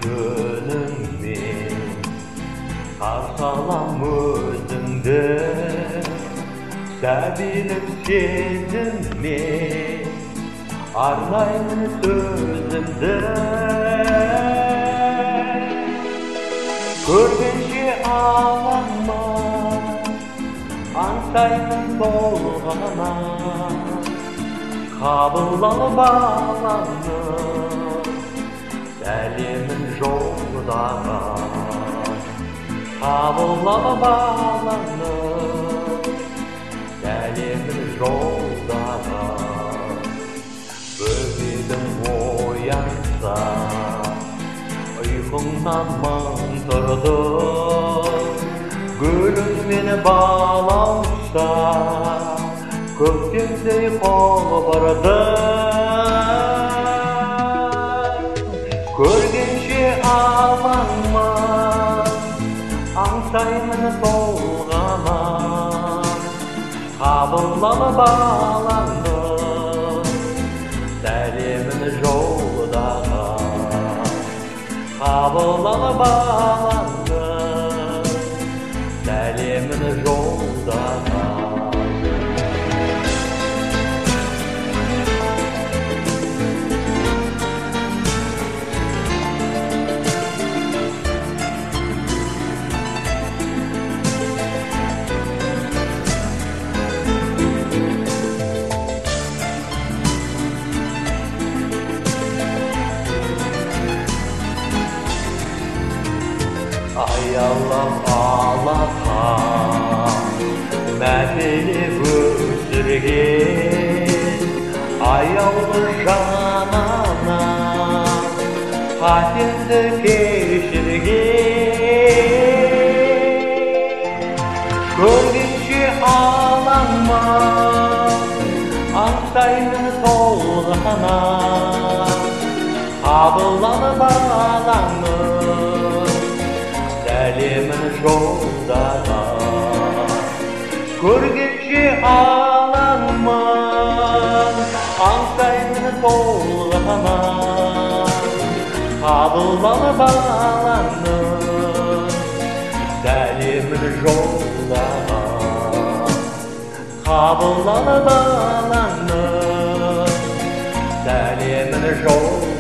Күніңмен қарсы алам өзіңді, сәбилік сезіммен арнаймын сөзімді. Көргенше аламын, аңсаймын толғана, қабыл ал балаңның сәлемін жолдаған. Қабыл ал балаңның сәлемін жолдаған. Бөбегім оянса, ұйқыңнан мың тұрдым, гүліңмен балауса көктемдей құлпырдым. Көргенше алаңмын, аңсаймын толғана, қабыл ал балаңның сәлемін жолдаған. Қабыл ал балаңның сәлемін жолдаған. Аялап алақан мәпелеп өсірген аяулы жан ана қатеңді кешірген. Көргенше алаңмын, аңсаймын толғана, қабыл ал балаңның сәлемін жолдаған. Көргенше алаңмын, аңсаймын толғана, қабыл ал балаңның сәлемін жолдаған. Қабыл ал балаңның сәлемін жолдаған.